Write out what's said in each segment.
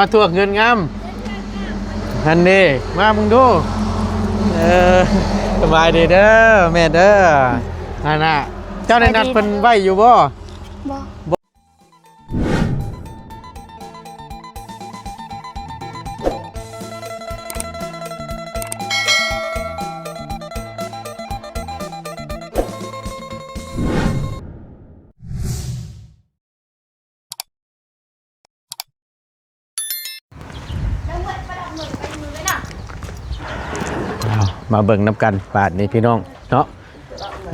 ມາທວງເງິນງາມຫັ້ນເດ້ ມາເບິ່ງດູ. ເອີ ສະບາຍດີເດີແມ່ເດີ. ຫັ້ນນະ ເຈົ້າໄດ້ນັດເພິ່ນໄວ້ຢູ່ບໍ່? ບໍ່. ເອົາ ມາເບິ່ງນຳກັນບາດນີ້ພີ່ນ້ອງເນາະ.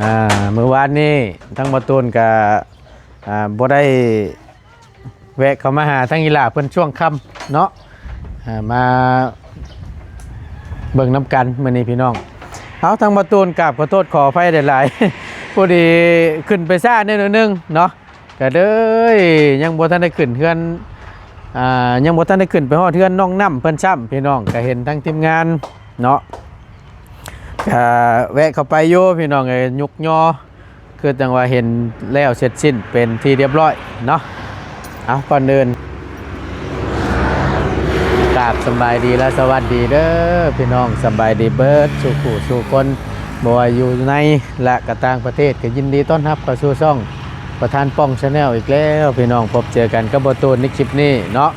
ອ່າ ມື້ວານນີ້ທາງບ່າວຕູນກະ ອ່າ ບໍ່ໄດ້ແວະເຂົ້າມາຫາທາງອີ່ຫຼ້າເພິ່ນຊ່ວງຄ່ຳເນາະ. ອ່າ ມາເບິ່ງນຳກັນມື້ນີ້ພີ່ນ້ອງ. ເອົາ ທາງບ່າວຕູນກາບຂໍໂທດຂໍອະໄພຫຼາຍໆ ພໍດີຂຶ້ນໄປຊ້າແດ່ໜ້ອຍໜຶ່ງເນາະ. ກະເລີຍຍັງບໍ່ທັນໄດ້ຂຶ້ນເຮືອນ ອ່າ ຍັງບໍ່ທັນໄດ້ຂຶ້ນໄປຮອດເຮືອນນ້ອງນ້ຳເພິ່ນຊ້ຳພີ່ນ້ອງ. ກະເຫັນທາງທີມງານເນາະ ກະແວະເຂົ້າໄປຢູ່ພີ່ນ້ອງເອີຍ ຍຸກຍໍ ຄືຈັ່ງວ່າເຫັນແລ້ວເສັດສິ້ນເປັນທີ່ລຽບຮ້ອຍເນາະ. ເອົາ ກ່ອນອື່ນ ກາບສະບາຍດີ ແລະ ສະຫວັດດີເດີພີ່ນ້ອງ. ສະບາຍດີເບິດສູ່ຜູ້ສູ່ຄົນ ບໍ່ວ່າຢູ່ໃນ ແລະ ກະຕ່າງປະເທດ ກະຍິນດີຕ້ອນຮັບເຂົ້າສູ່ຊ່ອງປະທານປ່ອງ Channel ອີກແລ້ວພີ່ນ້ອງ. ພົບເຈີກັນກັບບ່າວຕູນໃນຄລິບນີ້ເນາະ.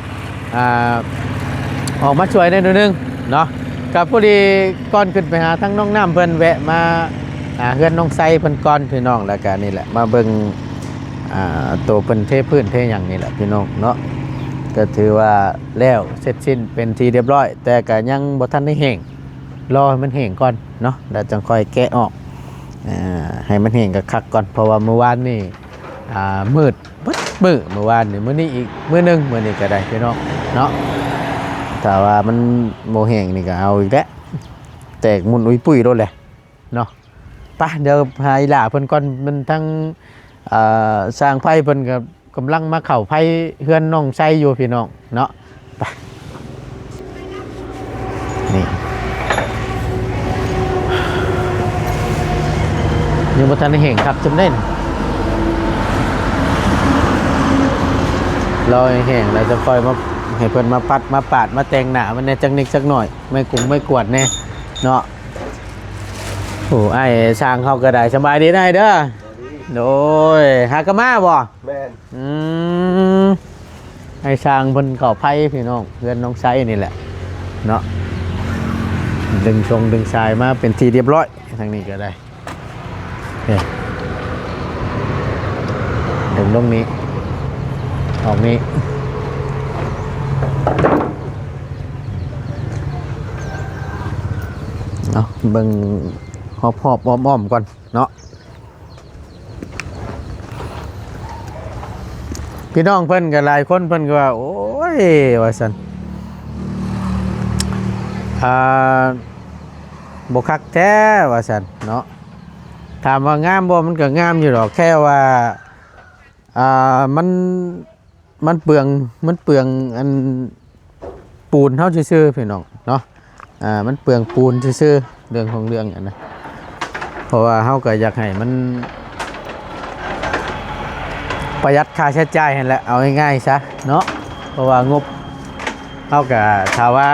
ອ່າ ອອກມາຊ່ວຍແດ່ໜ້ອຍໜຶ່ງເນາະ. ກະພໍດີກ່ອນຂຶ້ນໄປຫາທາງນ້ອງນ້ຳເພິ່ນ ແວະມາຫາເຮືອນນ້ອງໄຊເພິ່ນກ່ອນພີ່ນ້ອງ. ແລ້ວກະນີ້ແຫຼະ ມາເບິ່ງ ອ່າ ໂຕເພິ່ນເທພື້ນເທຫຍັງນີ້ແຫຼະພີ່ນ້ອງເນາະ. ກະຖືວ່າແລ້ວເສັດສິ້ນເປັນທີ່ລຽບຮ້ອຍ ແຕ່ກະຍັງບໍ່ທັນໄດ້ແຫ້ງ ລໍໃຫ້ມັນແຫ້ງກ່ອນເນາະ ແລ້ວຈັ່ງຄ່ອຍແກະອອກ. ອ່າ ໃຫ້ມັນແຫ້ງຄັກໆກ່ອນ ເພາະວ່າມື້ວານນີ້ ອ່າ ມືດເບິດມື້ ມື້ວານນີ້ ມື້ນີ້ອີກມື້ໜຶ່ງ ມື້ນີ້ກະໄດ້ພີ່ນ້ອງເນາະ. ຖ້າວ່າມັນບໍ່ແຫ້ງນີ້ກະເອົາອີກແຫຼະ ແຕກໝຸ່ນອຸ້ຍປຸ້ຍໂລດແຫຼະເນາະ. ໄປ ດຽວຫາອີ່ຫຼ້າເພິ່ນກ່ອນ ມັນທັງ ເອີ ຊ່າງໄຟເພິ່ນກະ ກຳລັງມາເຂົ້າໄຟເຮືອນນ້ອງໄຊຢູ່ພີ່ນ້ອງເນາະ. ໄປ ນີ້ ຍັງບໍ່ທັນໄດ້ແຫ້ງຄັກຈຳເດ້. ລໍໃຫ້ແຫ້ງແລ້ວຈະຄ່ອຍມາ ໃຫ້ເພິ່ນມາປັດມາປາດ ມາແຕ່ງໜ້າມັນແດ່ຈັກນິດຈັກໜ້ອຍ ໄມ້ກົງໄມ້ກວາດແດ່ເນາະ. ໂອ້ ອ້າຍຊ່າງເຮົາກະໄດ້. ສະບາຍດີນາຍເດີ. ໂດຍ ຫາກະມາບໍ່? ແມ່ນ. ອືມ ໃຫ້ຊ່າງເພິ່ນເຂົ້າໄຟພີ່ນ້ອງ ເຮືອນນ້ອງໄຊນີ້ແຫຼະເນາະ. ດຶງຊົງດຶງສາຍມາເປັນທີ່ລຽບຮ້ອຍ ທາງນີ້ກະໄດ້. ນີ້ ດຶງລົງນີ້ ອອກນີ້. ເອົາ ເບິ່ງຮອບໆ ອ້ອມໆ ກ່ອນເນາະ. ພີ່ນ້ອງເພິ່ນກະຫຼາຍຄົນ ເພິ່ນກະວ່າ ໂອ້ຍ ວ່າຊັ້ນ ອ່າ ບໍ່ຄັກແທ້ ວ່າຊັ້ນເນາະ. ຖາມວ່າງາມບໍ່? ມັນກະງາມຢູ່ດອກ ແຄ່ວ່າ ອ່າ ມັນ ມັນເປືອງ ມັນເປືອງອັນ ປູນເຮົາຊື່ໆ ພີ່ນ້ອງເນາະ. ອ່າ ມັນເປືອງປູນຊື່ໆ ເລື່ອງຂອງເລື່ອງຫັ້ນນະ ເພາະວ່າເຮົາກະຢາກໃຫ້ມັນປະຢັດຄ່າໃຊ້ຈ່າຍຫັ້ນແຫຼະ ເອົາງ່າຍໆຊະເນາະ. ເພາະວ່າງົບເຮົາກະ ຖ້າວ່າ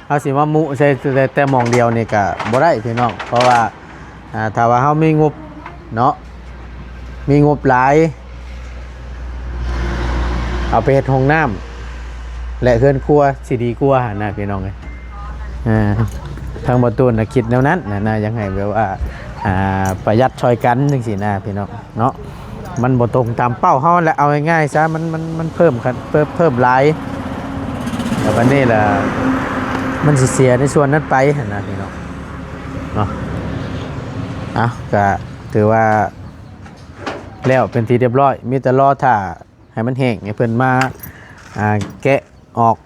ເຮົາຊິມາມຸໃສ່ແຕ່ ແຕ່ໝ່ອງດຽວນີ້ກະບໍ່ໄດ້ ພີ່ນ້ອງ ເພາະວ່າ ອ່າ ຖ້າວ່າເຮົາມີງົບເນາະ ມີງົບຫຼາຍ ເອົາໄປເຮັດຫ້ອງນ້ຳ ແລະ ເຮືອນຄົວຊິດີກວ່າຫັ້ນນະ ພີ່ນ້ອງເອີຍ. ອ່າ ທາງບ່າວຕູນນະຄິດແນວນັ້ນນະ ນະ ຢາກໃຫ້ແບບວ່າ ອ່າ ປະຢັດຊ່ອຍກັນຈັ່ງຊີ້ນະ ພີ່ນ້ອງເນາະ. ມັນບໍ່ຕົງຕາມເປົ້າເຮົາແຫຼະ ເອົາງ່າຍໆຊະ ມັນ ມັນ ມັນເພີ່ມ ເພີ່ມ ເພີ່ມຫຼາຍ ແລ້ວບາດນີ້ລະ ມັນຊິເສຍໃນສ່ວນນັ້ນໄປຫັ້ນນະ ພີ່ນ້ອງເນາະ. ເອົາ ກະຖືວ່າແລ້ວເປັນທີ່ລຽບຮ້ອຍ ມີແຕ່ລໍຖ້າໃຫ້ມັນແຫ້ງ ໃຫ້ເພິ່ນມາ ອ່າ ແກະອອກ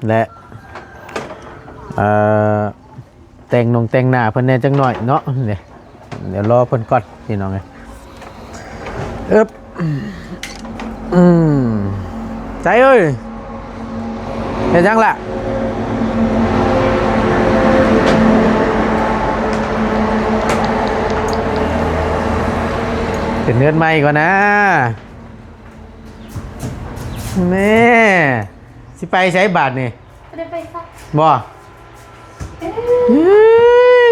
ແລະ ເອີ ແຕ່ງໜົງແຕ່ງໜ້າເພິ່ນແດ່ຈັກໜ້ອຍເນາະ. ນີ້ ດຽວລໍເພິ່ນກ່ອນ ພີ່ນ້ອງເອີຍ. ອຶບ ອືມ ໃຈເອີຍ ເຮັດຫຍັງລະ? ຂຶ້ນເຮືອນໃໝ່ກ່ອນນາ. ແນ່ ຊິໄປໃສບາດນີ້? ບໍ່ໄດ້ໄປໃສ. ບໍ່? ເອີ ເອີຍ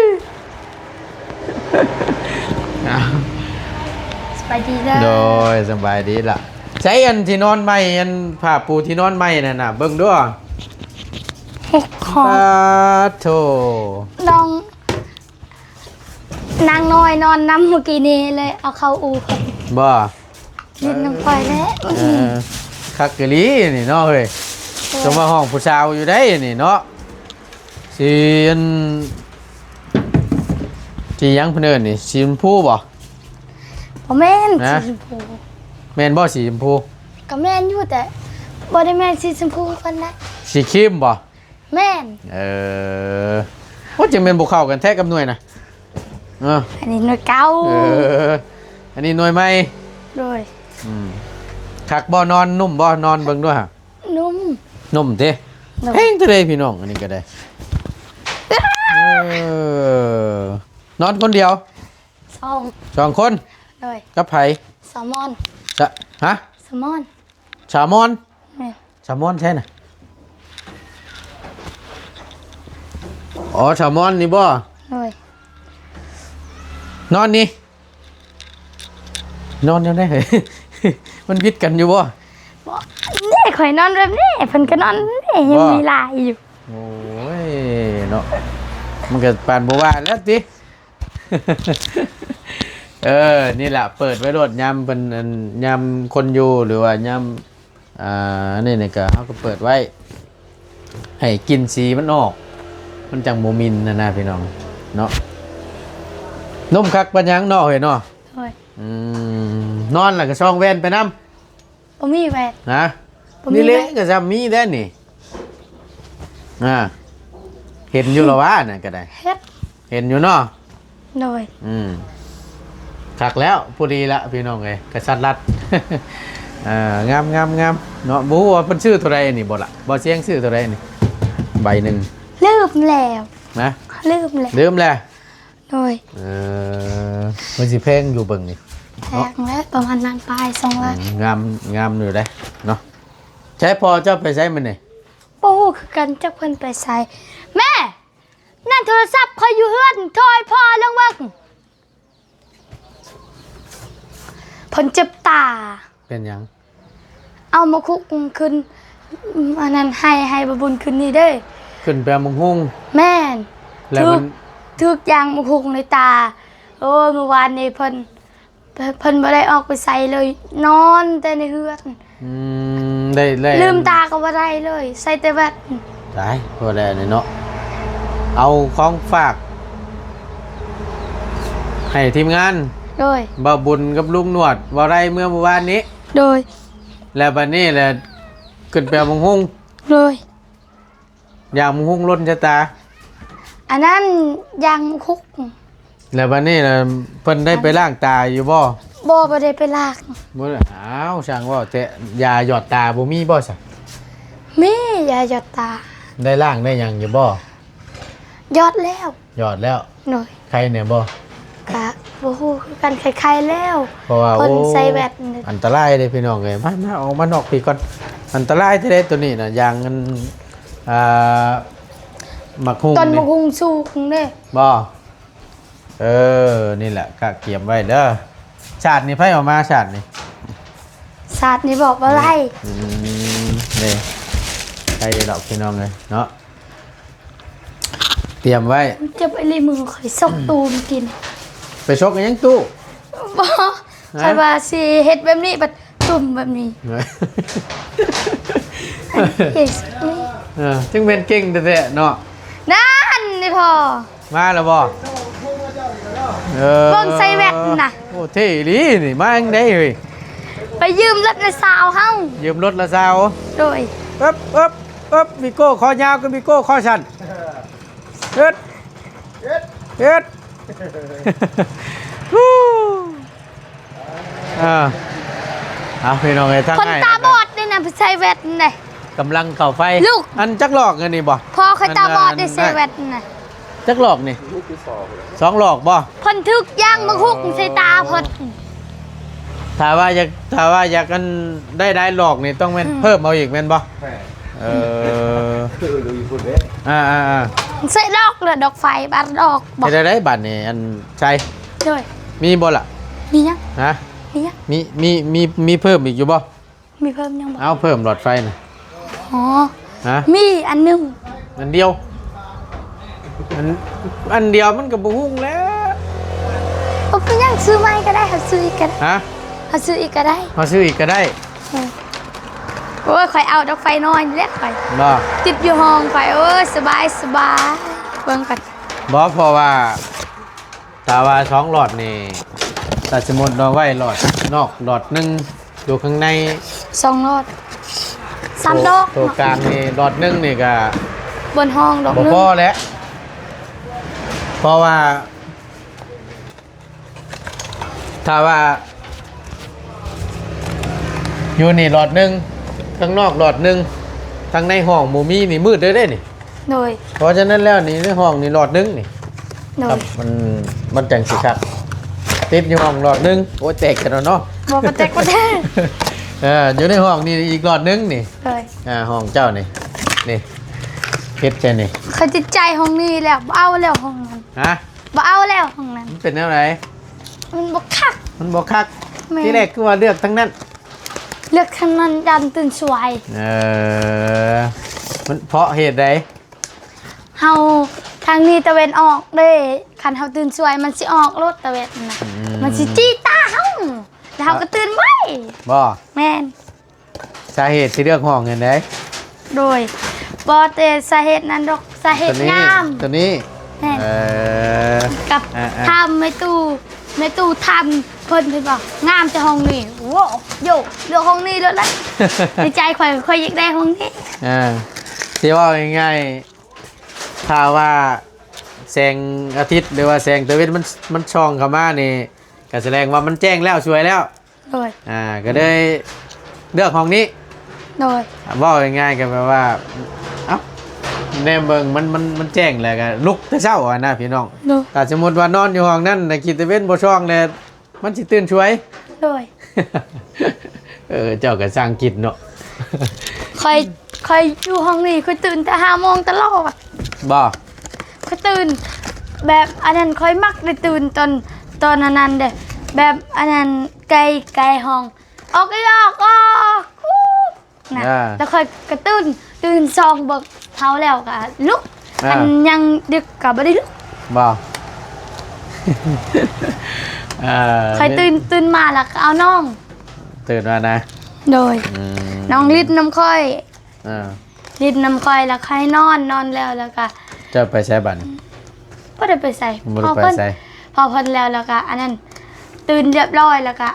ສະບາຍດີເດີ. ໂດຍ ສະບາຍດີລະ. ໃສອັນທີ່ນອນໃໝ່ ອັນຜ້າປູທີ່ນອນໃໝ່ນັ້ນນະ ເບິ່ງດູ. ຫົກ ຂໍ ປາດໂທ້ ນ້ອງ ນາງນ້ອຍນອນນຳມື້ກີ້ນີ້ ເລີຍເອົາເຂົ້າອູ່ເພິ່ນ. ບໍ່? ຫຼິ້ນນຳຂ້ອຍແຫຼະ. ເອີ ຄັກອີ່ຫຼີນີ້ເນາະເຮີ້ຍ. ເອີ ສົມວ່າຫ້ອງຜູ້ສາວຢູ່ໄດ໋ນີ້ເນາະ. ສີອັນ ສີຫຍັງເພິ່ນເອີ້ນນີ້ ສີຊົມພູບໍ່? ບໍ່ແມ່ນ ນະ ສີຊົມພູ. ແມ່ນບໍ່ສີຊົມພູ? ກໍແມ່ນຢູ່ ແຕ່ບໍ່ໄດ້ແມ່ນສີຊົມພູປານໃດ. ສີຄຣີມບໍ່? ແມ່ນ. ເອີ ໂອ້ ຈັ່ງແມ່ນບໍ່ເຂົ້າກັນແທ້ກັບໜ່ວຍນະ. ເອີ ອັນນີ້ໜ່ວຍເກົ່າ. ເອີ ອັນນີ້ໜ່ວຍໃໝ່. ໂດຍ. ອືມ ຄັກບໍ່? ນອນນຸ້ມບໍ່? ນອນເບິ່ງດ້ວຍຫະ. ນຸ້ມ. ນຸ້ມຕິ? ໂດຍ. ແພງເທົ່າໃດພີ່ນ້ອງ ອັນນີ້ກໍໄດ້. ເອີ ນອນຄົນດຽວ? ສອງ ສອງຄົນ. ໂດຍ. ກັບໃຜ? ສາວມອນ. ສະ ຮະ? ສາວມອນ. ສາວມອນ? ແມ່ນ. ສາວມອນໃສນະ? ອໍ ສາວມອນນີ້ບໍ່? ໂດຍ. ນອນນີ້ ນອນແນວໃດ? ມັນຜິດກັນຢູ່ບໍ່? ບໍ່ ນີ້ຂ້ອຍນອນແບບນີ້ ເພິ່ນກໍນອນແບບນີ້ ຍັງມີຫຼາຍຢູ່. ໂອ້ຍເນາະ ມັນກໍປານບໍ່ວ່າແລ້ວຕິ. ເອີ ນີ້ລະ ເປີດໄວ້ໂລດ ຍາມເພິ່ນ ອັນ ຍາມຄົນຢູ່ ຫຼືວ່າຍາມ ອ່າ ອັນນີ້ນີ້ກໍ ເຮົາກໍເປີດໄວ້ ໃຫ້ກິ່ນສີມັນອອກ ມັນຈັ່ງບໍ່ໝິ່ນຫັ້ນນະພີ່ນ້ອງເນາະ. ນຸ້ມຄັກປານຫຍັງເນາະເຮີ້ຍເນາະ. ໂດຍ. ອືມ ນອນແລ້ວກໍສ່ອງແວ່ນໄປນຳ. ບໍ່ມີແວ່ນ. ຮະ? ບໍ່ມີແວ່ນ. ນີ້ແຫຼະ ກໍຊ່ຳມີແດ່ນີ້. ອ່າ ເຫັນຢູ່ລະວ່ານັ້ນກໍໄດ້. ເຫັນ ເຫັນຢູ່ເນາະ. ໂດຍ. ອືມ ຄັກແລ້ວ ພໍດີລະພີ່ນ້ອງເອີຍ ກະສັດລັດ. ເອີ ງາມໆໆ ເນາະ. ບໍ່ຮູ້ວ່າເພິ່ນຊື້ເທົ່າໃດນີ້ບໍ່ລະ? ບໍ່ສຽງຊື້ເທົ່າໃດນີ້ ໃບໜຶ່ງ? ລືມແລ້ວ. ນະ? ລືມແລ້ວ. ລືມແລ້ວ. ໂດຍ. ເອີ ມັນຊິແພງຢູ່ເບິ່ງນີ້. ແພງແຫຼະ ປະມານລ້ານປາຍ ສອງລ້ານ. ອືມ ງາມ ງາມຢູ່ເດ້ເນາະ. ໃຊ້ພໍ່ເຈົ້າໄປໃສມື້ນີ້? ບໍ່ຮູ້ຄືກັນ ຈັກເພິ່ນໄປໃສ. ແມ່! ນັ້ນໂທລະສັບຂ້ອຍຢູ່ເຮືອນ ໂທໃຫ້ພໍ່ລອງເບິ່ງ. ເພິ່ນເຈັບຕາ. ເປັນຫຍັງ? ເອົາໝາກຫຸ່ງຂຶ້ນ ອັນນັ້ນ ໃຫ້ ໃຫ້ບ່າວບຸນຂຶ້ນນີ້ເດ້. ຂຶ້ນໄປເອົາໝາກຫຸ່ງ? ແມ່ນ. ແລ້ວມັນ ຖືກຢາງໝາກຫຸ່ງໃນຕາ. ໂອ້ຍ ມື້ວານນີ້ເພິ່ນ ເພິ່ນ ເພິ່ນບໍ່ໄດ້ອອກໄປໃສເລີຍ ນອນແຕ່ໃນເຮືອນ. ອືມ ໄດ້ ໄດ້ ລືມຕາກໍບໍ່ໄດ້ເລີຍ ໃສ່ແຕ່ແວ່ນ. ຕາຍ ພໍແລ້ວນີ້ເນາະ. ເອົາຂອງຝາກໃຫ້ທີມງານ. ໂດຍ. ບ່າວບຸນກັບລຸງໜວດ ເວົ້າໄດ້ເມື່ອມື້ວານນີ້. ໂດຍ. ແລ້ວບັດນີ້ແຫຼະ ຂຶ້ນໄປເອົາໝາກຫຸ່ງ. ໂດຍ. ຢາງໝາກຫຸ່ງຫຼົ່ນໃສ່ຕາ. ອັນນັ້ນຢາງໝາກຫຸ່ງ. ແລ້ວບັດນີ້ລະ ເພິ່ນໄດ້ໄປລ້າງຕາຢູ່ບໍ່? ບໍ່ ບໍ່ໄດ້ໄປລ້າງ. ບໍ່ລະ. ອ້າວ ຊ່າງເວົ້າແທ້ ຢາຢອດຕາບໍ່ມີບໍ່ຊະ? ມີ ຢາຢອດຕາ. ໄດ້ລ້າງໄດ້ຫຍັງຢູ່ບໍ່? ຢອດແລ້ວ. ຢອດແລ້ວ. ໂດຍ. ໄຄແດ່ບໍ່? ກະບໍ່ຮູ້ຄືກັນ ໄຄໆແລ້ວ ເພາະວ່າ ເພິ່ນ ໂອ້ ໃສ່ແວ່ນ. ອັນຕະລາຍເດ້ພີ່ນ້ອງເອີຍ. ມາ ມາ ອອກມານອກພີ້ກ່ອນ. ອັນຕະລາຍແທ້ເດ້ໂຕນີ້ນະ ຢ່າງອັນ ອ່າ ໝາກຫຸ່ງ ຕົ້ນໝາກຫຸ່ງສູງເດ້. ບໍ່? ເອີ ນີ້ແຫຼະ ກະກຽມໄວ້ເດີ. ສາດນີ້ໃຜເອົາມາ ສາດນີ້? ສາດນີ້ບອກບໍ່ໄດ້. ອືມ ນີ້ ໄດ້ດອກພີ່ນ້ອງເອີຍເນາະ. ຕຽມໄວ້. ເຈັບອີ່ຫຼີ ມືຂ້ອຍ ຊອກຕູ້ມາກິນ. ໄປຊອກອີ່ຫຍັງຕູ້? ບໍ່ ຮະ? ຂ້ອຍວ່າຊິເຮັດແບບນີ້ ບັດຕຸ່ມແບບນີ້. ເອີ ຈັ່ງແມ່ນເກັ່ງແທ້ໆເນາະ. ນັ້ນ ນີ້ພໍ່ ມາແລ້ວບໍ່? ເອີ ເບິ່ງໃສ່ແວ່ນນະ. ໂອ້ ເທ່ອີ່ຫຼີນີ້. ມາຈັ່ງໃດເຮີ້ຍ? ໄປຢືມລົດນ້າສາວເຮົາ. ຢືມລົດນ້າສາວ? ໂດຍ. ເອິບ ເອິບ ເອິບ ວີໂກ້ຄໍຍາວກັບວີໂກ້ຄໍສັ້ນ. ເຮັດ ເຮັດ ເຮັດ ອ່າ ເອົາ ພີ່ນ້ອງເອີຍ ທາງ ຄົນຕາບອດນີ້ນະ ໃສ່ແວ່ນນີ້ ກຳລັງເຂົ້າໄຟ. ລູກ ອັນຈັກຫຼອກອັນນີ້ບໍ່? ພໍ່ຂ້ອຍຕາບອດໄດ້ ໃສ່ແວ່ນນີ້. ຈັກຫຼອກນີ້? ສອງຫຼອກບໍ່? ເພິ່ນຖືກຢາງໝາກຫຸ່ງໃສ່ຕາເພິ່ນ. ຖ້າວ່າຢາກ ຖ້າວ່າຢາກອັນໄດ້ຫຼາຍຫຼອກນີ້ ຕ້ອງແມ່ນ ອືມ ເພີ່ມເອົາອີກແມ່ນບໍ່? ແມ່ນ. ເອີ ເອີ ຢູ່ພຸ້ນເດ້ ອ່າໆໆ ໃສ່ດອກ ແລ້ວດອກໄຟບາດດອກບໍ່ ເຮັດໄດ້ບາດນີ້ ອັນໃສ່ ໂດຍ ມີບໍ່ລະ ມີຫຍັງ ຮະ ມີຫຍັງ ມີ ມີ ມີ ມີເພີ່ມອີກຢູ່ບໍ່? ມີເພີ່ມຫຍັງບໍ່? ເອົາ ເພີ່ມຫຼອດໄຟນະ ອໍ ຮະ ມີອັນໜຶ່ງ ອັນດຽວ ອັນ ອັນດຽວມັນກໍບໍ່ຮຸ່ງແລ້ວ ບໍ່ເປັນຫຍັງ ຊື້ໃໝ່ກໍໄດ້ ເຮົາຊື້ອີກກໍໄດ້ ຮະ ເຮົາຊື້ອີກກໍໄດ້ ເຮົາຊື້ອີກກໍໄດ້ ເອີ ໂອ້ຍ ຂ້ອຍເອົາດອກໄຟນ້ອຍນີ້ແຫຼະຂ້ອຍ ບໍ່ ຕິດຢູ່ຫ້ອງຂ້ອຍ ໂອ້ຍ ສະບາຍ ສະບາຍ ເບິ່ງກ່ອນ ບໍ່ ເພາະວ່າ ຖ້າວ່າສອງຫຼອດນີ້ ຖ້າສົມມຸດວ່າໄວ້ຫຼອດນອກຫຼອດໜຶ່ງ ຢູ່ຂ້າງໃນສອງຫຼອດ ສາມດອກ ໂຕ ໂຕກາງນີ້ຫຼອດໜຶ່ງນີ້ກະ ບ່ອນຫ້ອງດອກໜຶ່ງ ບໍ່ພໍແຫຼະ ເພາະວ່າ ຖ້າວ່າ ຢູ່ນີ້ຫຼອດໜຶ່ງ ຂ້າງນອກຫຼອດໜຶ່ງ ທາງໃນຫ້ອງບໍ່ມີນີ້ມືດເລີຍເດ້ນີ້ ໂດຍ ເພາະສະນັ້ນແລ້ວນີ້ໃນຫ້ອງນີ້ຫຼອດໜຶ່ງນີ້ ໂດຍ ມັນ ມັນຈັ່ງຊິຄັກ ຕິດຢູ່ຫ້ອງຫຼອດໜຶ່ງ ໂອ້ຍ ແຕກກັນແລ້ວເນາະ ບໍ່ ບໍ່ແຕກ ບໍ່ແຕກ ເອີ ຢູ່ໃນຫ້ອງນີ້ອີກຫຼອດໜຶ່ງນີ້ ໂດຍ ອ່າ ຫ້ອງເຈົ້ານີ້ ນີ້ ເຮັດໃສ່ນີ້ ຂ້ອຍຕິດໃຈຫ້ອງນີ້ແລ້ວ ບໍ່ເອົາແລ້ວຫ້ອງນັ້ນ ຮະ ບໍ່ເອົາແລ້ວຫ້ອງນັ້ນ ມັນເປັນແນວໃດ? ມັນບໍ່ຄັກ ມັນບໍ່ຄັກ ແມ່ນ ທີແລກຄືວ່າເລືອກທາງນັ້ນ ເລືອກທາງນັ້ນຢ້ານຕື່ນສວຍ ເອີ ມັນເພາະເຫດໃດ? ເຮົາ ທາງນີ້ຕາເວັນອອກເດ້ ຄັນເຮົາຕື່ນສວຍມັນຊິອອກໂລດຕາເວັນນະ ອືມ ມັນຊິຈີ້ຕາເຮົາ ແລ້ວເຮົາກໍຕື່ນໄວ ບໍ່? ແມ່ນ ສາເຫດທີ່ເລືອກຫ້ອງຫັ້ນໃດ? ໂດຍ ບໍ່ແຕ່ສາເຫດນັ້ນດອກ ສາເຫດງາມ ໂຕນີ້ ແມ່ນ ເອີ ກັບ ອ່າໆ ຖາມແມ່ຕູ້ ແມ່ຕູ້ຖາມເພິ່ນ ເພິ່ນວ່າງາມແຕ່ຫ້ອງນີ້ ໂອ້ ໂຢ ເລືອກຫ້ອງນີ້ໂລດລະ ໃນໃຈຂ້ອຍ ຂ້ອຍຢາກໄດ້ຫ້ອງນີ້ ອ່າ ຊິເວົ້າງ່າຍໆ ຖ້າວ່າແສງອາທິດ ຫຼືວ່າແສງຕາເວັນມັນ ມັນສ່ອງເຂົ້າມານີ້ ກໍສະແດງວ່າມັນແຈ້ງແລ້ວ ສວຍແລ້ວ ໂດຍ ອ່າ ກໍເລີຍເລືອກຫ້ອງນີ້ ໂດຍ ເວົ້າງ່າຍໆ ກໍແບບວ່າ ເອົ້າ ແນມເບິ່ງມັນ ມັນ ມັນແຈ້ງແລ້ວກໍລຸກແຕ່ເຊົ້າຫັ້ນນະພີ່ນ້ອງ ໂດຍ ຖ້າສົມມຸດວ່ານອນຢູ່ຫ້ອງນັ້ນນະ ກິດຕາເວັນບໍ່ສ່ອງແລ້ວ ມັນຊິຕື່ນສວຍ ໂດຍ ເອີ ເຈົ້າກໍຊ່າງຄິດເນາະ ຂ້ອຍ ຂ້ອຍຢູ່ຫ້ອງນີ້ ຂ້ອຍຕື່ນແຕ່ຫ້າໂມງຕະຫຼອດ ບໍ່? ຂ້ອຍຕື່ນແບບອັນນັ້ນ ຂ້ອຍມັກໄດ້ຕື່ນຕອນ ຕອນອັນນັ້ນເດ້ ແບບອັນນັ້ນ ໄກ່ ໄກ່ຮ້ອງ ອອກ ອອກ ອອກ ກູ ນະ ອ່າ ແລ້ວຂ້ອຍກໍຕື່ນ ຕື່ນສ່ອງເບິ່ງເຂົາແລ້ວກໍລຸກ ອ່າ ຄັນຍັງດຶກກໍບໍ່ໄດ້ລຸກ ບໍ່ ເອີ ຂ້ອຍຕື່ນ ຕື່ນມາແລ້ວກໍເອົານ້ອງ ຕື່ນມານະ ໂດຍ ອືມ ນ້ອງຫຼິ້ນນຳຂ້ອຍ ອ່າ ຫຼິ້ນນຳຂ້ອຍ ແລ້ວຂ້ອຍນອນ ນອນແລ້ວ ແລ້ວກໍ ເຈົ້າໄປໃສບັດນີ້? ບໍ່ໄດ້ໄປໃສ ບໍ່ໄດ້ໄປໃສ ພໍເພິ່ນ ພໍເພິ່ນແລ້ວ ແລ້ວກໍອັນນັ້ນ ຕື່ນຮຽບຮ້ອຍ ແລ້ວກໍ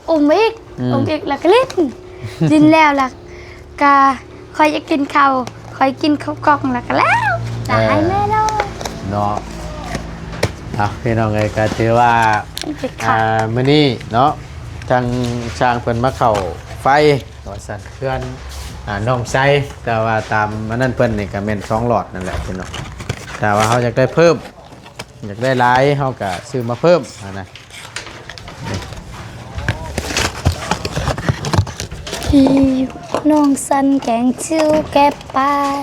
ອຸ້ມອີກ ອືມ ອຸ້ມອີກ ແລ້ວກໍຫຼິ້ນ ຫຼິ້ນແລ້ວ ແລ້ວກໍຂ້ອຍຢາກກິນເຂົ້າ ຂ້ອຍກິນເຂົ້າກ່ອງ ແລ້ວກໍແລ້ວ ເອີ ຕາຍແມ່ເນາະ ເນາະ ເອົາ ພີ່ນ້ອງເອີຍ ກໍຖືວ່າ ເປັນໄປຄ່າ ອ່າ ມື້ນີ້ເນາະ ທາງຊ່າງເພິ່ນມາເຂົ້າໄຟ ວ່າຊັ້ນ ເຮືອນ ອ່າ ນ້ອງໄຊ ແຕ່ວ່າຕາມອັນນັ້ນເພິ່ນນີ້ກໍແມ່ນສອງຫຼອດນັ້ນແຫຼະພີ່ນ້ອງ ແຕ່ວ່າເຮົາຢາກໄດ້ເພີ່ມ ຢາກໄດ້ຫຼາຍ ເຮົາກໍຊື້ມາເພີ່ມຫັ້ນນະ ທີ່ນ້ອງສັນແກງຊິວແກະປາຍ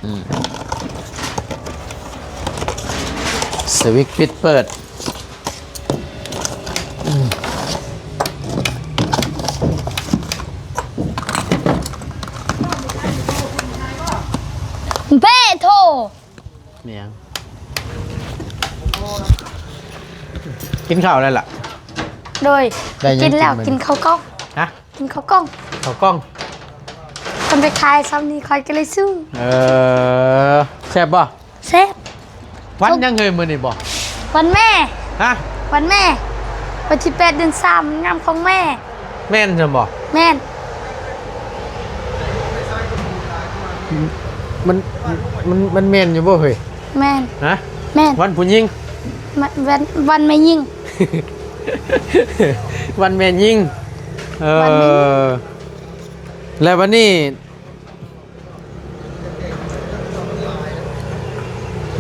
ອືມ ສະວິດປິດເປີດ ເບໂທ ແມ່ນຫຍັງ? ກິນເຂົ້າແລ້ວລະ? ໂດຍ ໄດ້ຫຍັງກິນແລ້ວ ກິນມື້ນີ້? ກິນເຂົ້າກ່ອງ ຮະ? ກິນເຂົ້າກ່ອງ ເຂົ້າກ່ອງ ເພິ່ນໄປຂາຍຊ່ຳນີ້ ຂ້ອຍກໍເລີຍຊື້ ເອີ ແຊບບໍ່? ແຊບ ວັນຫຍັງເຮີຍ ມື້ນີ້ບໍ່? ວັນແມ່ ຮະ? ວັນແມ່ ວັນທີແປດເດືອນສາມ ງາມຂອງແມ່ ແມ່ນຊັ້ນບໍ່? ແມ່ນ ມັນ ມັນ ມັນແມ່ນຢູ່ບໍ່ເຮີຍ? ແມ່ນ ຮະ? ແມ່ນ ວັນຜູ້ຍິງ ວັນ ວັນ ວັນແມ່ຍິງ ວັນແມ່ຍິງ ເອີ ວັນແມ່ຍິງ ແລ້ວບັດນີ້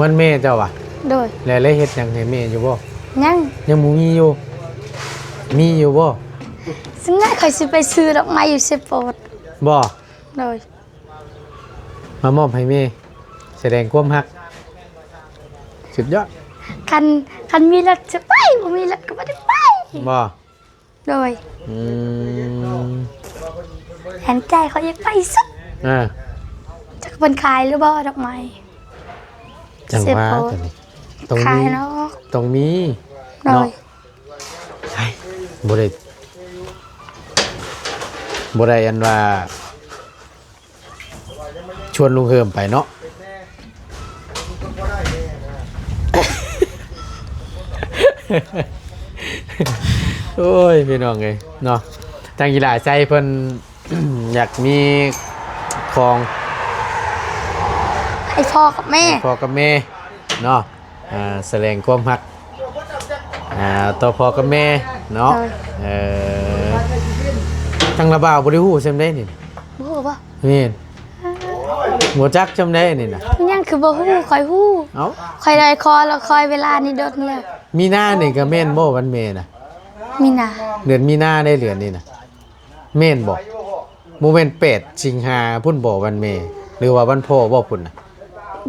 ວັນແມ່ເຈົ້າຫວາ? ໂດຍ ແລ້ວໄດ້ເຮັດຫຍັງໃຫ້ແມ່ຢູ່ບໍ່? ຍັງ ຍັງບໍ່ມີຢູ່? ມີຢູ່ບໍ່? ຈັ່ງໃດຂ້ອຍຊິໄປຊື້ດອກໄມ້ຢູ່ເຊໂປດ. ບໍ່? ໂດຍ. ມາມອບໃຫ້ແມ່ ສະແດງຄວາມຮັກ. ສຸດຍອດ. ຄັນ ຄັນມີລົດຊິໄປ ບໍ່ມີລົດກໍບໍ່ໄດ້ໄປ. ບໍ່? ໂດຍ. ອືມ ແມ່ນໃຈຂ້ອຍຢາກໄປສຸດ. ເອີ ຈັກເພິ່ນຂາຍຫຼືບໍ່ດອກໄມ້? ຈັ່ງວ່າ ເຊໂປດ ຕົວນີ້ ຕ້ອງມີ ຂາຍເນາະ ຕ້ອງມີ. ໂດຍ ເນາະ. ໄອ້ ບໍ່ໄດ້ ບໍ່ໄດ້ອັນວ່າ ຊວນລຸງເຮີມໄປເນາະ. ໂອ້ຍ ພີ່ນ້ອງເອີຍເນາະ, ທາງອີຫຼ້າໄຊເພິ່ນ ຢາກມີຂອງ ໃຫ້ພໍ່ກັບແມ່ ໃຫ້ພໍ່ກັບແມ່ເນາະ. ອ່າ ສະແດງຄວາມຮັກ ອ່າ ຕໍ່ພໍ່ກັບແມ່ເນາະ. ໂດຍ. ເອີ ທາງລາວບ່າວບໍ່ໄດ້ຮູ້ຊ່ຳໃດນີ້. ບໍ່ຮູ້ບໍ່? ແມ່ນ. ບໍ່ຈັກຊ່ຳໃດນີ້ນະ. ຍັງຄືບໍ່ຮູ້? ຂ້ອຍຮູ້. ເອົ້າ ຂ້ອຍໄດ້ຂໍແລ້ວ ຂ້ອຍເວລານີ້ດົນແລ້ວ. ມີນານີ້ກໍແມ່ນບໍ່ວັນແມ່ນະ? ມີນາ. ເດືອນມີນາໄດ້ ເດືອນນີ້ນະ. ແມ່ນບໍ່? ບໍ່ແມ່ນແປດສິງຫາພຸ້ນບໍ່ວັນແມ່ ຫຼືວ່າວັນພໍ່ບໍ່ພຸ້ນນະ?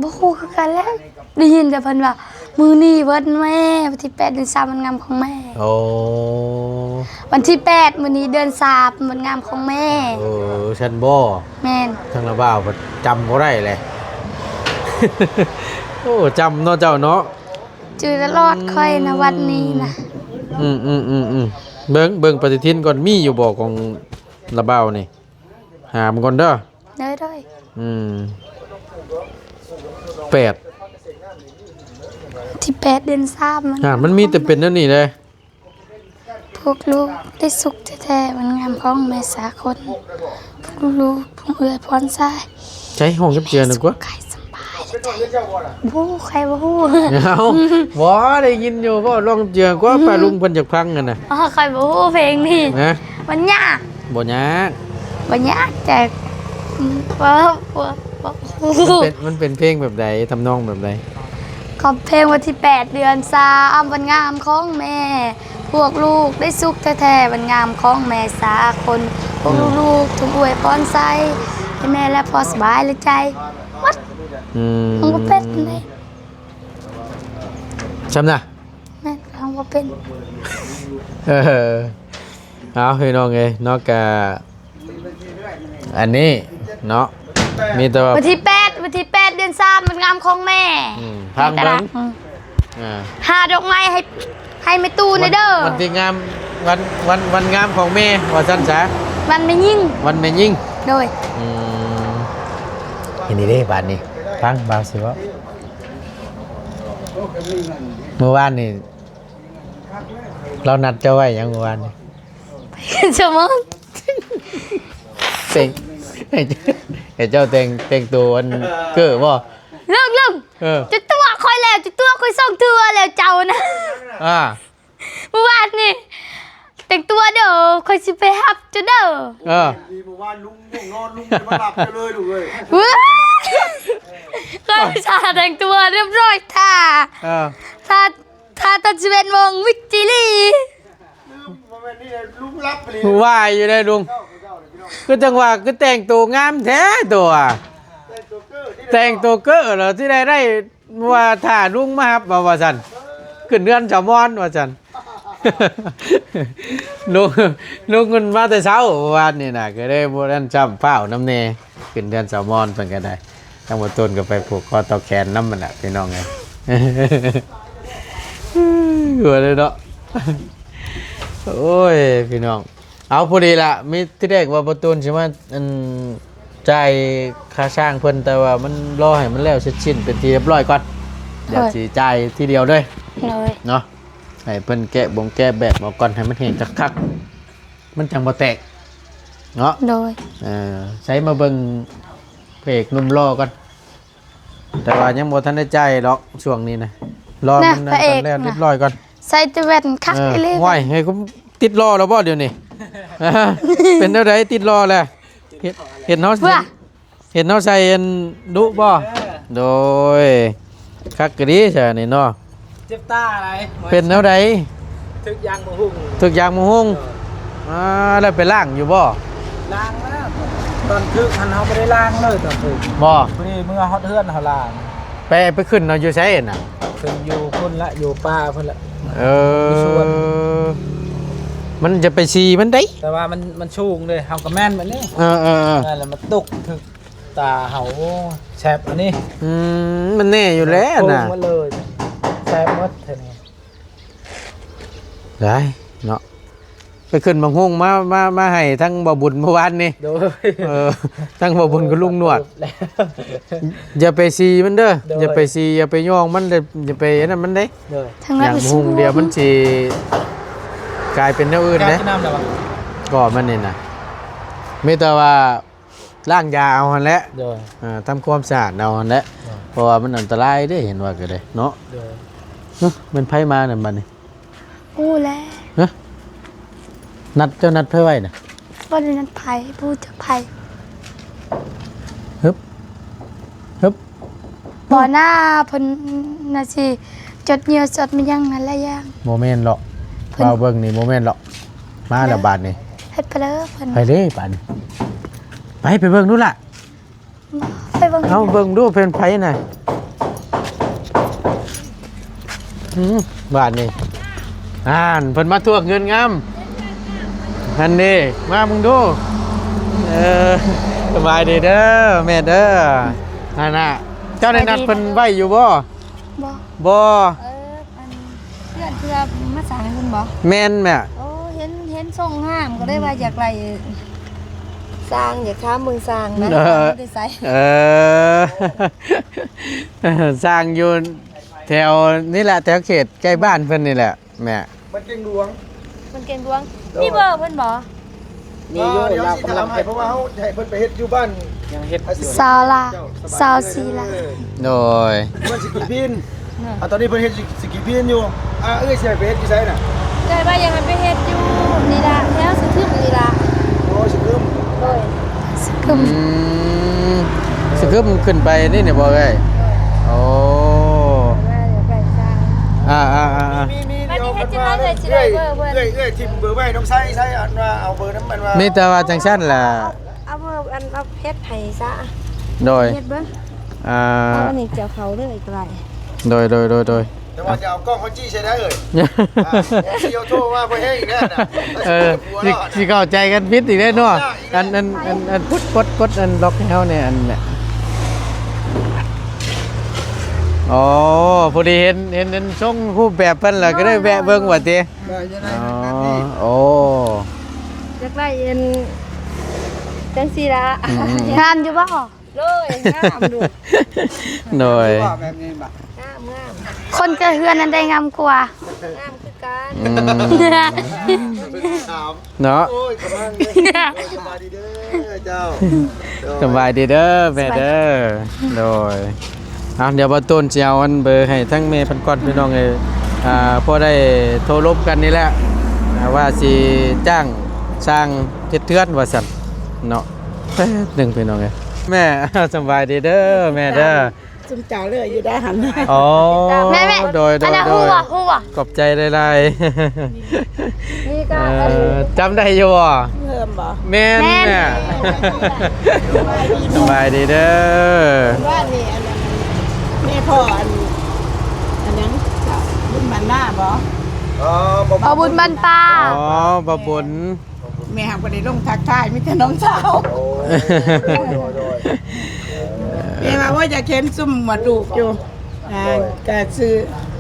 ບໍ່ຮູ້ຄືກັນແຫຼະ. ໄດ້ຍິນແຕ່ເພິ່ນວ່າ ມື້ນີ້ວັນແມ່ ວັນທີແປດເດືອນສາມ ວັນງາມຂອງແມ່. ໂອ້ ວັນທີແປດ ມື້ນີ້ເດືອນສາມ ວັນງາມຂອງແມ່. ເອີ ຊັ້ນບໍ່? ແມ່ນ. ທາງລາວບ່າວເພິ່ນຈຳບໍ່ໄດ້ແຫຼະ. ໂອ້ ຈຳເນາະເຈົ້າເນາະ. ຈື່ຕະຫຼອດຂ້ອຍນະ ວັນນີ້ນະ. ອືມໆໆໆ ເບິ່ງ ເບິ່ງປະຕິທິນກ່ອນ ມີຢູ່ບໍ່ຂອງລາວບ່າວນີ້? ຫາມັນກ່ອນເດີ. ໂດຍໆ. ອືມ ແປດ ທີແປດເດືອນສາມ ມັນ ອ່າ ມັນມີແຕ່ເປັນແນວນີ້ເດ້. ພວກລູກໄດ້ສຸກແທ້ໆ ວັນງາມຂອງແມ່ສາກົນ ພວກລູກ ພວກເອື້ອຍພອນຊາຍ ໃຊ້ຫ້ອງກັບເຈືອນກວ່າ ກາຍສຳບາຍແລ້ວໃຈ. ບໍ່ ໃຄບໍ່ຮູ້. ເອົ້າ ບໍ່ ໄດ້ຍິນຢູ່ ເວົ້າລອງເຈືອກວ່າ ອືມ ປ້າລຸງເພິ່ນຢາກຟັງຫັ້ນນະ. ອໍ ຂ້ອຍບໍ່ຮູ້ເພງນີ້ນະ. ມັນຍາກ. ບໍ່ຍາກ ບໍ່ຍາກ ແຕ່ ອືມ ບໍ່ ບໍ່ ບໍ່ ມັນເປັນ ມັນເປັນເພງແບບໃດ? ທຳນອງແບບໃດ? ຂອບເພງວັນທີແປດເດືອນສາມ ວັນງາມຂອງແມ່ ພວກລູກໄດ້ສຸກແທ້ໆ ວັນງາມຂອງແມ່ສາກົນ ພວກ ອືມ ລູກໆ ທຸກອວຍພອນໃສ່ ໃຫ້ແມ່ແລະພໍ່ສະບາຍແລະໃຈ. ໝົດ. ອືມ ມັນບໍ່ເປັນເດ້. ຊ່ຳນະ? ແມ່ນ ເຮົາບໍ່ເປັນ. ເອີ ເອົາ ພີ່ນ້ອງເອີຍເນາະ ກະ ອັນນີ້ເນາະ ມີແຕ່ວ່າ ວັນທີແປດ ວັນທີແປດເດືອນສາມ ວັນງາມຂອງແມ່. ອືມ ຟັງເບິ່ງ. ອືມ ອ່າ ຫາດອກໄມ້ໃຫ້ ໃຫ້ແມ່ຕູ້ແດ່ເດີ. ວັນ ວັນທີງາມ ວັນ ວັນ ວັນງາມຂອງແມ່ ວ່າຊັ້ນຊະ. ວັນແມ່ຍິງ. ວັນແມ່ຍິງ. ໂດຍ. ອືມ ເຫັນນີ້ເດ້ ບາດນີ້ ຟັງບ່າວຊິເວົ້າ. ມື້ວານນີ້ ລາວນັດເຈົ້າໄວ້ຫຍັງມື້ວານນີ້? ໄປກັນສະໝອງ ແຕ່ງ ໃຫ້ ໃຫ້ເຈົ້າແຕ່ງ ແຕ່ງໂຕອັນເກີ້ບໍ່? ເລິກ ເລິກ ເອີ ຈະຕົວະຂ້ອຍແລ້ວ ຈະຕົວະຂ້ອຍສອງເທື່ອແລ້ວເຈົ້ານະ. ອ່າ ມື້ວານນີ້ ແຕ່ງຕົວເດີ ຂ້ອຍຊິໄປຮັບເຈົ້າເດີ. ເອີ ດີມື້ວານລຸງງ່ວງນອນ ລຸງຈະມາຮັບເຈົ້າເລີຍລູກເອີຍ. ເວີ້ຍ ຂ້ອຍອຸດສ່າແຕ່ງຕົວຮຽບຮ້ອຍ ຖ້າ ເອີ ຖ້າ ຖ້າຕອນສິບເອັດໂມງ ວິກຈີລີ. ລືມ ບໍ່ແມ່ນນີ້ແຫຼະ ລຸງຫຼັບອີ່ຫຼີ. ວ່າຢູ່ໄດ໋ລຸງ ຄືຈັ່ງວ່າ ຄືແຕ່ງໂຕງາມແທ້ໂຕ ແຕ່ງໂຕເກີ້ ແຕ່ງໂຕເກີ້ແລ້ວຊິໄດ້ ໄດ້ວ່າຖ້າລຸງມາຮັບ ວ່າ ວ່າຊັ້ນ ຂຶ້ນເຮືອນສາວມອນ ວ່າຊັ້ນ. ລຸງ ລຸງເພິ່ນມາແຕ່ເຊົ້າວານນີ້ນະ ກໍເລີຍບໍ່ທັນຊ້ຳຟ້າວນຳແດ່ ຂຶ້ນເຮືອນສາວມອນເພິ່ນກໍໄດ້. ທາງບໍ່ຕູນກໍໄປຜູກຄໍຕໍ່ແຂນນຳຫັ້ນແຫຼະ ພີ່ນ້ອງເອີຍ. ຫົວເລີຍເນາະ. ໂອ້ຍ ພີ່ນ້ອງ ເອົາ ພໍດີລະ ມີ ທີແລກວ່າບໍ່ຕູນຊິມາ ອັນ ຈ່າຍຄ່າຊ່າງເພິ່ນ ແຕ່ວ່າມັນ ລໍໃຫ້ມັນແລ້ວເສັດສິ້ນເປັນທີ່ຮຽບຮ້ອຍກ່ອນ ດຽວ ໂດຍ ຊິຈ່າຍທີດຽວເລີຍ. ໂດຍ. ເນາະ ໃຫ້ເພິ່ນແກະບົງແກະແບບອອກກ່ອນ ໃຫ້ມັນແຫ້ງຄັກໆ ມັນຈັ່ງບໍ່ແຕກເນາະ. ໂດຍ. ເອີ ໃສ່ມາເບິ່ງພະເອກໜຸ່ມຫຼໍ່ກ່ອນ. ແຕ່ວ່າຍັງບໍ່ທັນໄດ້ຈ່າຍດອກຊ່ວງນີ້ນະ ລໍມັນ ນະ ພະເອກ ແລ້ວ ນະ ຮຽບຮ້ອຍກ່ອນ. ໃສ່ແຕ່ແວ່ນຄັກ ເອີ ອີ່ຫຼີ. ໂອ້ຍ ໃຫ້ ຕິດຫຼໍ່ແລ້ວບໍ່ດຽວນີ້? ເປັນແນວໃດ ຕິດຫຼໍ່ແລ້ວ? ເຫັນ ເຫັນເຮົາ ເຫັນເຮົາໃສ່ອັນດຸບໍ່? ເອີ ໂດຍ ຄັກກະດີຊະນີ້ເນາະ. ເຈັບຕາໄດ໋. ເປັນແນວໃດ? ຖືກຢາງມະຫຸ່ງ ຖືກຢາງມະຫຸ່ງ. ເອີ ອ່າ ແລ້ວໄປລ້າງຢູ່ບໍ່? ລ້າງແລ້ວ ຕອນຄືກຫັ້ນເຮົາບໍ່ໄດ້ລ້າງເລີຍຕອນຄືກ ບໍ່? ພໍດີເມືອຮອດເຮືອນເຮົາລ້າງ. ໄປ ໄປຂຶ້ນເອົາຢູ່ໃສນະ? ຂຶ້ນຢູ່ພຸ້ນລະ ຢູ່ປ່າພຸ້ນລະ. ເອີ ຢູ່ສວນ ມັນຈະໄປສີມັນໄດ໋ ແຕ່ວ່າມັນ ມັນສູງເດ້ ເຮົາກໍແມ່ນແບບນີ້. ເອີໆໆ ນັ້ນລະ ມັນຕົກຖືກຕາເຮົາ. ໂອ້ ແຊບອັນນີ້. ອືມ ມັນແນ່ຢູ່ແລ້ວນະ ແຊບໝົດເທື່ອນີ້. ໄດ້ເນາະ ໄປຂຶ້ນໝາກຫຸ່ງມາ ມາ ມາໃຫ້ທັງບ່າວບຸນເມື່ອວານນີ້. ໂດຍ ເອີ ທັງບ່າວບຸນກັບລຸງໜວດ ແລ້ວ ຢ່າໄປສີມັນເດີ. ໂດຍ ຢ່າໄປສີ ຢ່າໄປຍ່ອງມັນເດີ ຢ່າໄປອັນນັ້ນມັນເດ້. ໂດຍ ທາງນັ້ນ ຢ່າງໝາກຫຸ່ງດຽວມັນຊິກາຍເປັນແນວອື່ນເດ້. ກໍມັນນີ້ນະ ມີແຕ່ວ່າ ລ້າງຢາເອົາຫັ້ນແຫຼະ. ໂດຍ ເອີ ທຳຄວາມສະອາດເອົາຫັ້ນແຫຼະ. ໂດຍ ເພາະວ່າມັນອັນຕະລາຍເດ້ ເຫັນວ່າກໍໄດ້ເນາະ. ໂດຍ ຮະ ແມ່ນໃຜມານັ້ນບັດນີ້? ຮູ້ແລ້ວ ຮະ ນັດ ເຈົ້ານັດໃຜໄວ້ນະ? ບໍ່ໄດ້ນັດໃຜ ບໍ່ຮູ້ຈັກໃຜ. ຮຶບ ຮຶບ ບໍ່ນາ ເພິ່ນໜ້າຊິຈົດເຫຍື່ອ ຈົດມາຫຍັງຫັ້ນແຫຼະຢ່າງ. ບໍ່ແມ່ນດອກ ເພິ່ນ ເວົ້າເບິ່ງນີ້ບໍ່ແມ່ນດອກ. ມາແລ້ວບາດນີ້ ເຮັດໄປເລີເພິ່ນ. ໄປເດ້ບາດນີ້ ໄປ ໄປເບິ່ງດູລະ. ໄປເບິ່ງ ເອົາເບິ່ງດູເພິ່ນໃຜນະ. ອືມ ບາດນີ້ ອ່ານ ເພິ່ນມາທວງເງິນງາມ ຫັ້ນເດ້ ມາເບິ່ງດູ. ເອີ ສະບາຍດີເດີແມ່ເດີ. ຫັ້ນນະ ເຈົ້າໄດ້ນັດເພິ່ນໄວ້ຢູ່ບໍ່? ບໍ່ ບໍ່ ເອີ ອັນເພື່ອນ ເພື່ອມາສ້າງໃຫ້ເພິ່ນບໍ່? ແມ່ນແມ່. ໂອ້ ເຫັນ ເຫັນຊົງງາມ ກໍເລີຍວ່າຢາກໄດ້ຊ່າງ ຢາກຖາມເບິ່ງຊ່າງນະ. ເອີ ຊ່າງຢູ່ໃສ? ເອີ ຊ່າງຢູ່ແຖວນີ້ແຫຼະ ແຖວເຂດໃກ້ບ້ານເພິ່ນນີ້ແຫຼະແມ່. ມັນເກັ່ງຫຼວງ ມັນເກັ່ງຫຼວງ. ໂດຍ ມີເບີເພິ່ນບໍ່? ມີຢູ່ ລາວກຳລັງເຮັດ ເພາະວ່າເຮົາໃຫ້ເພິ່ນໄປເຮັດຢູ່ບ້ານ ຍັງເຮັດຢູ່ ຊາວລາ ຊາວສີ່ລາ. ໂດຍ ເພິ່ນຊິກີພິນ. ອ່າ ຕອນນີ້ເພິ່ນເຮັດຊິ ຊິກີພິນຢູ່. ອ່າ ເອື້ອຍຊິໃຫ້ໄປເຮັດຢູ່ໃສນະ? ເອື້ອຍວ່າຢາກໃຫ້ໄປເຮັດຢູ່ນີ້ລະ ແຖວສະທຶມນີ້ລະ. ໂອ້ ສະທຶມ. ໂດຍ ສະກຶມ. ອືມ ສະກຶມຂຶ້ນໄປນີ້ນີ້ບໍ່ເອື້ອຍ? ໂດຍ ໂອ້ ເອີ ຢາກໄດ້ຊ່າງ. ອ່າໆໆໆ ມີ ມີ ມີ ອັນນີ້ເຮັດຈັ່ງໃດເອື້ອຍຊິໄດ້ເບີເພິ່ນ? ເອື້ອຍ ເອື້ອຍ ເອື້ອຍຖິ້ມເບີໄວ້ນ້ອງໄຊ ໄຊອັນວ່າເອົາເບີນຳ ອັນວ່າ ມີແຕ່ວ່າຈັ່ງຊັ້ນລະ ເອົາ ເອົາເບີອັນ ເອົາເຮັດໃຫ້ຊະ. ໂດຍ ເຮັດເບິ່ງ. ອ່າ ເອົາອັນນີ້ເຈົ້າເຂົ້າເລີຍກໍໄດ້. ໂດຍ ໂດຍ ໂດຍ ໂດຍ. ແຕ່ວ່າຈະເອົາກ້ອງເຮົາຈີ້ໃສ່ໄດ້ເອີຍ. ອ່າ ຊີໂອໂທວ່າບໍ່ແຮງອີກແລ້ວນະ. ເອີ ຊິ ຊິເຂົ້າໃຈກັນຜິດອີກແລ້ວເນາະ. ອັນ ອັນ ອັນ ອັນ ປົດ ປົດ ປົດອັນລັອກໃຫ້ເຮົາແດ່ ອັນນີ້. ອໍ ພໍດີເຫັນ ເຫັນ ເຫັນຊົງຮູບແບບເພິ່ນລະ ກໍເລີຍແວະເບິ່ງວ່າຕິ. ອໍ ໂອ້ ຢາກໄດ້ອັນ ຈັ່ງຊີ້ລະ. ອືມ ງາມຢູ່ບໍ່? ໂດຍ ງາມຢູ່. ໂດຍ ແບບນີ້ບໍ່? ງາມ ງາມ. ຄົນແກ່ເຮືອນນັ້ນໄດ້ງາມກວ່າ. ງາມຄືກັນ. ອືມ ເນາະ. ໂອ້ຍ ສະບາຍດີເດີເຈົ້າ. ສະບາຍດີເດີແມ່ເດີ. ໂດຍ ເອົາ ດຽວບ່າວຕູນຊິເອົາອັນເບີໃຫ້ທັງແມ່ເພິ່ນກ່ອນ ພີ່ນ້ອງເອີຍ. ອ່າ ພໍໄດ້ໂທລົມກັນນີ້ແຫຼະ ອ່າ ວ່າຊິຈ້າງຊ່າງເຮັດເຮືອນວ່າຊັ້ນເນາະ. ແປັບໜຶ່ງພີ່ນ້ອງເອີຍ. ແມ່ ສະບາຍດີເດີແມ່ເດີ. ຊຸມເຈົ້າເລີຍຢູ່ໄດ້ຫັ້ນ. ອໍ ແມ່ໆ ໂດຍໆໆ ອັນນັ້ນຮູ້ບໍ່? ຮູ້ບໍ່? ຂອບໃຈຫຼາຍໆ. ນີ້ກໍ ເອີ ເອີ ຈຳໄດ້ຢູ່ບໍ່? ເພີ່ມບໍ່? ແມ່ນ ແມ່ນ ແມ່. ສະບາຍດີເດີ. ວ່ານີ້ອັນນັ້ນ ແມ່ພໍ່ອັນ ອັນຫຍັງ ບຸນບ້ານນາບໍ່? ອໍ ບໍ່ບຸນບ້ານປ່າ. ອໍ ບໍ່ບຸນ. ແມ່ຫາກບໍ່ໄດ້ລົງທັກທາຍ ມີແຕ່ນ້ອງສາວ. ໂອ້ ໂດຍໆໆ. ແມ່ວ່າ ໂອ້ຍ ຢາກເຫັນຊຸມໝວດລູກຢູ່. ອ່າ ກະຊື່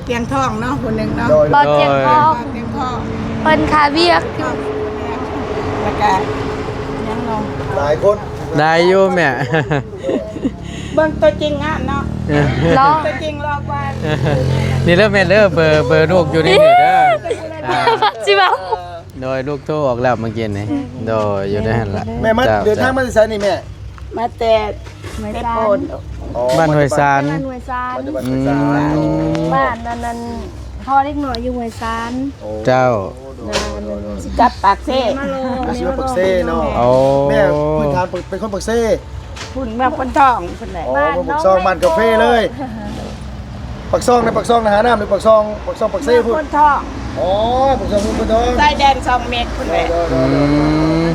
ຕຽງທອງເນາະ ຜູ້ໜຶ່ງເນາະ. ໂດຍໆ. ບໍ່ຕຽງທອງ ຕຽງທອງ ເພິ່ນຄາວຽກຢູ່. ແລ້ວກະຍັງເນາະ ຫຼາຍຄົນ. ໄດ້ຢູ່ແມ່. ເບິ່ງຕົວຈິງງາມເນາະ. ເນາະ ຕົວຈິງຫຼໍ່ກວ່າ. ນີ້ເດີແມ່ເດີ ເບີ ເບີລູກຢູ່ໃນນີ້ເດີ. ອ່າ ຊິເວົ້າ ໂດຍ ລູກໂທອອກແລ້ວເມື່ອກີ້ນີ້. ໂດຍ ຢູ່ໃນຫັ້ນລະ. ແມ່ມາ ເດີນທາງມາແຕ່ໃສນີ້ແມ່? ມາແຕ່ເຊໂປນ. ອໍ ບ້ານຫ້ວຍຊານ. ບ້ານຫ້ວຍຊານ. ອືມ ບ້ານນັ້ນ ນັ້ນ ພໍ່ເດັກນ້ອຍຢູ່ຫ້ວຍຊານ. ໂອ້ ເຈົ້າ. ໂດຍໆໆ. ຊິກັບປາກເຊ. ມາໂລ ຊິມາປາກເຊເນາະ. ໂອ້ ແມ່ພື້ນຖານເປັນຄົນປາກເຊ. ພຸ້ນ ເມືອງໂພນທອງພຸ້ນແຫຼະ. ອໍ ເມືອງປາກຊ່ອງ ບ້ານກາເຟເລີຍ. ປາກຊ່ອງນະ ປາກຊ່ອງນະຫານ້ຳ ຫຼືປາກຊ່ອງ ປາກຊ່ອງປາກເຊພຸ້ນ? ເມືອງໂພນທອງ. ອໍ ປາກຊ່ອງເມືອງໂພນທອງ ຊາຍແດນຊ່ອງເມັກພຸ້ນແຫຼະ. ໂດຍໆໆໆ ອືມ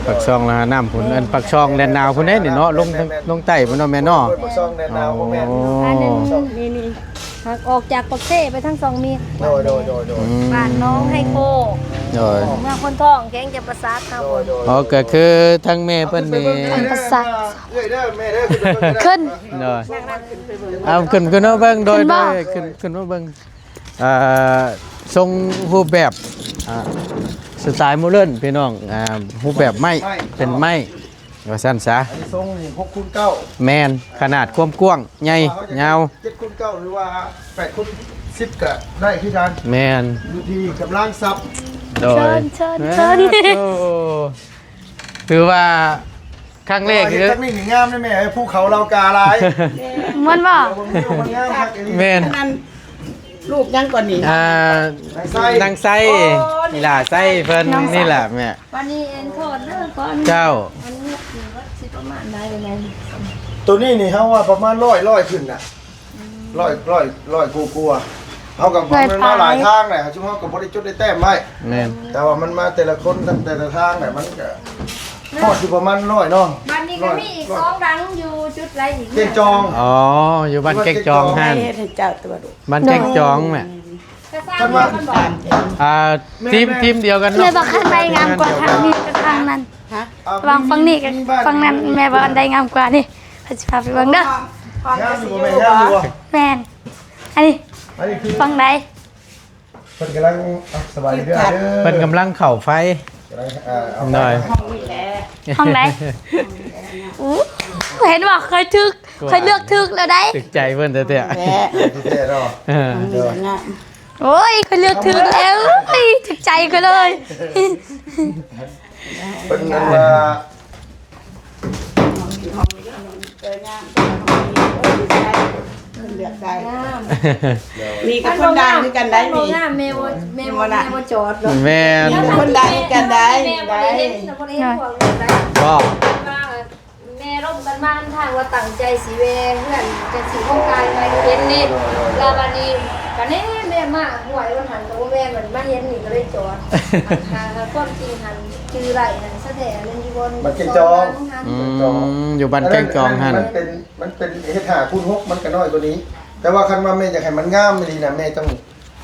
ປາກຊ່ອງລະຫານ້ຳພຸ້ນ ເອີ ອັນປາກຊ່ອງແດນນາວພຸ້ນເດ້ນີ້ເນາະ ລົງທາງ ລົງໃຕ້ພຸ້ນເນາະແມ່ເນາະ. ໂດຍ ປາກຊ່ອງແດນນາວບໍ່ແມ່ນ ອໍ ອັນນີ້ ນີ້ໆ ຫາກອອກຈາກປາກເຊໄປທາງຊ່ອງເມັກ. ໂດຍໆໆໆ ອືມ ບ້ານໜອງໄຮໂກ ໂດຍ ເມືອງໂພນທອງ ແຂວງຈຳປາສັກເຮົາພຸ້ນ. ໂດຍໆໆ ອໍ ກໍຄືທາງແມ່ເພິ່ນນີ້ ຈຳປາສັກ ເອື້ອຍເດີແມ່ເດີ ຂຶ້ນໄປເບິ່ງກໍໄດ້ ຂຶ້ນ ໂດຍ ເອົາຂຶ້ນ ຂຶ້ນມາເບິ່ງ ໂດຍ ຂຶ້ນບໍ່ ໂດຍ ຂຶ້ນ ຂຶ້ນມາເບິ່ງ ອ່າ ຊົງຮູບແບບ ອ່າ ສະໄຕໂມເດີນພີ່ນ້ອງ ອ່າ ຮູບແບບໄມ້ ໄມ້ ເປັນໄມ້ວ່າຊັ້ນຊະ. ອັນນີ້ຊົງນີ້ຫົກຄູນເກົ້າ ແມ່ນ ຂະໜາດຄວາມກວ້າງໃຫຍ່ຍາວ ເຈັດຄູນເກົ້າ ຫຼືວ່າແປດຄູນສິບກໍໄດ້ຄືກັນ ແມ່ນ ຢູ່ທີ່ກຳລັງຊັບ. ໂດຍ ເຊີນ ເຊີນ ເຊີນ ເອີ ໂອ້ ຖືວ່າ ຄັ້ງແລກເລີຍ ເຮັດທາງນີ້ນີ້ງາມເດ້ແມ່ເອີຍ ພູເຂົາເຫຼົ່າກາຫຼາຍ ມ່ວນບໍ່? ເອີ ເບິ່ງວິວມັນງາມຄັກອີ່ຫຼີ. ແມ່ນ ອັນນັ້ນ ລູກຫຍັງກ່ອນນີ້? ອ່າ ນາງໄຊ ນາງໄຊ ອໍ ນີ້ຫຼ້າໄຊເພິ່ນ ນ້ອງໄຊ ນີ້ລະແມ່. ບາດນີ້ອັນໂທດເດີ ຂໍອະນຸຍາດ ເຈົ້າ ອັນນີ້ວ່າຊິປະມານໃດແນວໃດ? ໂຕນີ້ນີ້ເຮົາວ່າປະມານຮ້ອຍ ຮ້ອຍຂຶ້ນນະ. ອືມ ຮ້ອຍ ຮ້ອຍ ຮ້ອຍກວ່າໆ ເຮົາກໍ ເຮົາມັນມາຫຼາຍທາງແຫຼະ ຊຸມເຮົາກໍບໍ່ໄດ້ຈົດໄດ້ແຕ້ມໄວ້. ແມ່ນ ແຕ່ວ່າມັນມາແຕ່ລະຄົນ ແຕ່ລະທາງແຫຼະ ມັນກໍຮອດຢູ່ປະມານຮ້ອຍເນາະ. ບັດນີ້ກໍມີອີກສອງຫຼັງຢູ່ຈຸດໃດອີກ? ແກ້ງຈອງ. ອໍ ຢູ່ບ້ານແກ້ງຈອງຫັ້ນ ເຮັດໃຫ້ເຈົ້າຕົວະ ບ້ານແກ້ງຈອງແຫຼະ. ຄັນວ່າ ອ່າ ທີມ ທີມດຽວກັນເນາະ ແມ່ນບໍ່? ຂ້າງໃດງາມກວ່າ ຂ້າງນີ້ກັບຂ້າງນັ້ນ? ຮະ? ລະຫວ່າງຝັ່ງນີ້ກັບຝັ່ງນັ້ນ ແມ່ວ່າອັນໃດງາມກວ່ານີ້? ຂ້ອຍຊິພາໄປເບິ່ງເດີ. ງາມຢູ່ບໍ່ແມ່? ງາມຢູ່ບໍ່? ແມ່ນ ອັນນີ້ ອັນນີ້ຄືຝັ່ງໃດ? ເພິ່ນກຳລັງ ອ່ະ ສະບາຍດີເດີ ເພິ່ນກຳລັງເຂົ້າໄຟ ກຳລັງ ເອີ ເອົາໄຟ ໂດຍ ຫ້ອງນີ້ແຫຼະ ຫ້ອງໃດ? ອູ້ ເຫັນບໍ່? ຂ້ອຍຖືກ ຂ້ອຍເລືອກຖືກແລ້ວໃດ໋ ຖືກໃຈເພິ່ນແທ້ໆ ແທ້ໆເນາະ ເອີ ໂດຍ ໂອ້ຍ ຂ້ອຍເລືອກຖືກແລ້ວ ໂອ້ຍ ຖືກໃຈຂ້ອຍເລີຍ. ເພິ່ນນັ້ນວ່າ ເລືອກໄດ້ ງາມ ນີ້ກໍຄົນດັງຄືກັນໄດ໋ນີ້ ງາມ ແມ່ບໍ່ ແມ່ບໍ່ ແມ່ບໍ່ຈອດດອກ ແມ່ນ ຄົນດັງຄືກັນໄດ໋ ແມ່ບໍ່ໄດ້ເຫັນ ບໍ່ໄດ້ເຫັນພວກນີ້ໄດ໋ ບໍ່ ວ່າ ແມ່ລົມກັນມາທາງວ່າຕັ້ງໃຈຊິແວ່ເຮືອນ ຈັກຊິໂຄງການໄປເຫັນນີ້ ແລ້ວບາດນີ້ກະແນ່ແມ່ມາຫ້ວຍວ່າຫັ້ນກໍບໍ່ແມ່ນ ບັດມາເຫັນນີ້ກໍເລີຍຈອດ. ຄວາມຈິງຫັ້ນຈື່ໄດ້ຫັ້ນສະແທ້ແມ່ນຢູ່ບ່ອນບ້ານແກ້ງຈອງ ອືມ ຢູ່ບ້ານແກ້ງຈອງຫັ້ນ ມັນເປັນ ມັນເປັນເຮັດຫ້າຄູນຫົກ ມັນກໍນ້ອຍກວ່ານີ້ ແຕ່ວ່າຄັນວ່າແມ່ຢາກໃຫ້ມັນງາມອີ່ຫຼີນະ ແມ່ຕ້ອງ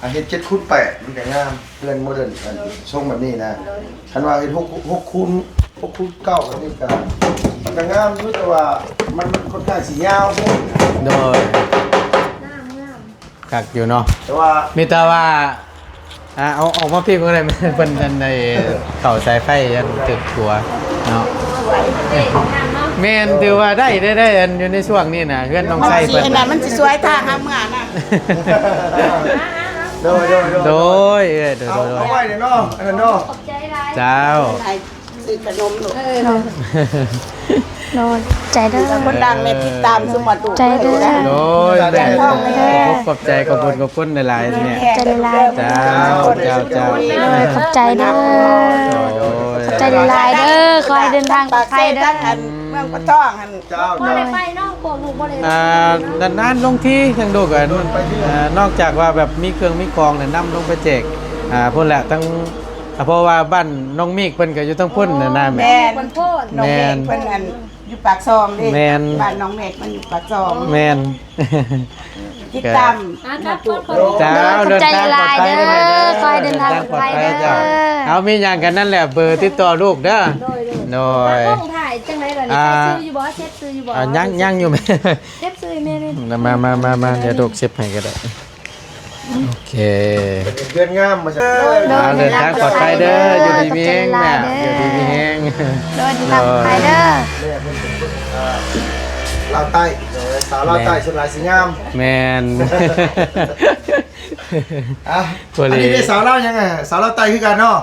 ອ່າ ເຮັດເຈັດຄູນແປດ ມັນກໍງາມ ເຮືອນໂມເດີນ ອັນ ໂດຍ ຊົງແບບນີ້ນະ ໂດຍ ຄັນວ່າເຮັດຫົກ ຫົກຄູນ ຫົກຄູນເກົ້າ ແບບນີ້ກໍ ມັນກໍງາມຢູ່ ແຕ່ວ່າມັນ ມັນຄ່ອນຂ້າງຊິຍາວໂພດ ໂດຍ ງາມ ງາມ ຄັກຢູ່ເນາະ ແຕ່ວ່າ ມີແຕ່ວ່າ ອ່າ ເອົາ ອອກມາພີ້ເບິ່ງໄດ້ ເພິ່ນ ອັນ ໄດ້ເຂົ້າສາຍໄຟ ອັນ ຕຶກຕົວເນາະ ແມ່ນ ຖືວ່າໄດ້ ໄດ້ ໄດ້ ອັນ ຢູ່ໃນຊ່ວງນີ້ນະ ເຮືອນນ້ອງໄຊເພິ່ນ ມັນຊິສວຍທາງຫາເມືອນະ ໂດຍ ໂດຍ ໂດຍ ໂດຍ ເອົາໄວ້ເນາະ ອັນນັ້ນເນາະ ເຈົ້າ ຊື້ຂະໜົມລູກ ໂດຍ ໃຈເດີ ຄົນດັງແມ່ຕິດຕາມຊຸມມາຕຸ ໃຈເດີ ໂດຍ ແມ່ ຂອບໃຈ ຂອບຄຸນ ຂອບຄຸນຫຼາຍໆແມ່ ໃຈຫຼາຍໆ ເຈົ້າ ເຈົ້າ ເຈົ້າ ໂດຍ ຂອບໃຈເດີ ໂດຍ ຂອບໃຈຫຼາຍໆເດີ ຂໍໃຫ້ເດີນທາງປອດໄພເດີ ເມືອງປາກຊ່ອງຫັ້ນ ເຈົ້າ ບໍ່ໄດ້ໄປເນາະ ພວກລູກບໍ່ໄດ້ ອ່າ ນານໆລົງທີ ທາງລູກ ອ່າ ນອກຈາກວ່າແບບມີເຄື່ອງມີຂອງແລ້ວ ນຳລົງໄປແຈກ ອ່າ ພຸ້ນແຫຼະ ທັງ ອ່າ ເພາະວ່າບ້ານນ້ອງມີກເພິ່ນກໍຢູ່ທາງພຸ້ນນະ ນະແມ່ ແມ່ນ ນ້ອງເມກເພິ່ນ ອັນ ຢູ່ປາກຊ່ອງເດ້ ແມ່ນ ບ້ານນ້ອງເມກມັນຢູ່ປາກຊ່ອງ ແມ່ນ ຕິດຕາມ ອ່າ ເຈົ້າ ເດີນທາງປອດໄພເດີ ຂໍໃຫ້ເດີນທາງປອດໄພເດີ ເອົາ ມີຫຍັງກັນນັ້ນແຫຼະ ເບີຕິດຕໍ່ລູກເດີ ໂດຍ ໂດຍ ໂດຍ ອ່າ ຍັງ ຍັງຢູ່ແມ່ ເຊັບຊື່ແມ່ນີ້ ມາ ມາ ມາ ມາ ດຽວລູກເຊັບໃຫ້ກໍໄດ້ ໂອເຄ ເປັນເຮືອນງາມ ມາ ເດີນທາງປອດໄພເດີ ຢູ່ດີມີແຮງແມ່ ຢູ່ດີມີແຮງ ໂດຍ ເດີນທາງປອດໄພເດີ ແມ່ເພິ່ນເປັນຄົນ ອ່າ ລາວໃຕ້ ສາວລາວໃຕ້ສ່ວນຫຼາຍຊິງາມ ແມ່ນ ອ່ະ ອັນນີ້ເປັນສາວລາວຫຍັງ ອ່ະ ສາວລາວໃຕ້ຄືກັນເນາະ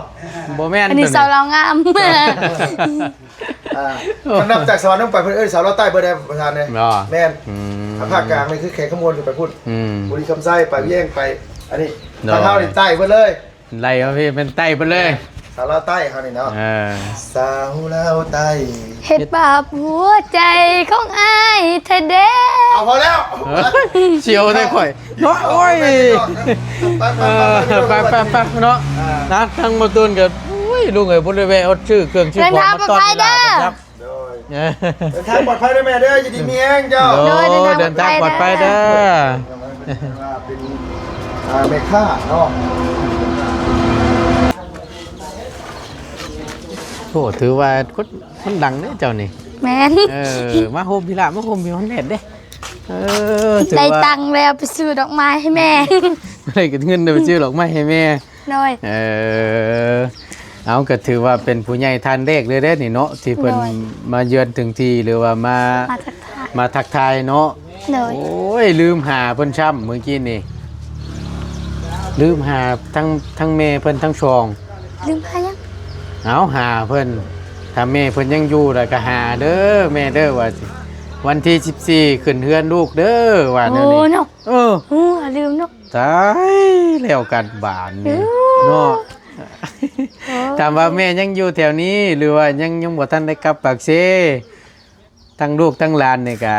ບໍ່ແມ່ນ ອັນນີ້ສາວລາວງາມ ອ່າ ຄັນນັບຈາກສະຫວັນລົງໄປ ເພິ່ນເອີ້ນສາວລາວໃຕ້ເບີໃດປະທານເດ? ແມ່ນ ອືມ ທາງພາກກາງນີ້ຄືແຂວງຄຳມ່ວນຂຶ້ນໄປພຸ້ນ ອືມ ບໍລິຄຳໄຊ ປາກວຽງ ໄປ ອັນນີ້ ໂດຍ ທາງເຮົານີ້ໃຕ້ເບິດເລີຍ ໄລ່ເອົາພີ່ ແມ່ນໃຕ້ເບິດເລີຍ ສາວລາວໃຕ້ເຮົານີ້ເນາະ ເອີ ສາວລາວໃຕ້ ເຮັດບາບຫົວໃຈຂອງອ້າຍແທ້ເດ້. ເອົາ ພໍແລ້ວ ເອີ ສຽວແທ້ຂ້ອຍເນາະ. ໂອ້ຍ ໄປໆໆ ເອີ ໄປໆໆ ເນາະ ອ່າ ນະ ທາງບໍ່ຕູນກໍ ໂອ້ຍ ລຸງເອີຍ ບໍ່ໄດ້ແວະຮອດຊື້ເຄື່ອງຊື້ຂອງມາຕ້ອນເວລາເພິ່ນຄັບ. ໂດຍ ເອີ ເດີນທາງປອດໄພເດີແມ່ເດີ ຢູ່ດີມີແຮງເຈົ້າ. ໂດຍ ໂດຍ ເດີນທາງປອດໄພເດີ ເປັນ ອ່າ ແມ່ຄ້າເນາະ. ໂອ້ ຖືວ່າຄົນ ຄົນດັງເດ້ເຈົ້ານີ້. ແມ່ນ ເອີ ມາໂຮມພີ້ລະ ມາໂຮມພີ້ ຮ້ອນແດດເດ້. ເອີ ຖືວ່າ ໄດ້ຕັງແລ້ວ ໄປຊື້ດອກໄມ້ໃຫ້ແມ່ ໄດ້ເງິນໄປຊື້ດອກໄມ້ໃຫ້ແມ່. ໂດຍ ເອີ ເອົາ ກໍຖືວ່າເປັນຜູ້ໃຫຍ່ທ່ານແລກເລີຍເດ້ນີ້ເນາະ ທີ່ເພິ່ນ ໂດຍ ມາເຢືອນເຖິງທີ່ ຫຼືວ່າມາ ມາທັກທາຍ ມາທັກທາຍເນາະ. ໂດຍ ໂອ້ຍ ລືມຫາເພິ່ນຊ້ຳມື້ກີ້ນີ້ ລືມຫາທັງ ທັງແມ່ເພິ່ນທັງສອງ. ລືມຫາຫຍັງ? ເອົາ ຫາເພິ່ນ ຖ້າແມ່ເພິ່ນຍັງຢູ່ລະກະຫາເດີແມ່ເດີ ວ່າຊິ ວັນທີສິບສີ່ຂຶ້ນເຮືອນລູກເດີ ວ່າແນວນີ້. ໂອ້ເນາະ ເອີ ໂອ້ ລືມເນາະ. ຕາຍແລ້ວກັນບາດນີ້ເນາະ. ໂອ້ ຖາມວ່າແມ່ຍັງຢູ່ແຖວນີ້ ຫຼືວ່າຍັງ ຍັງບໍ່ທັນໄດ້ກັບປາກເຊ ທັງລູກທັງຫຼານນີ້ກະ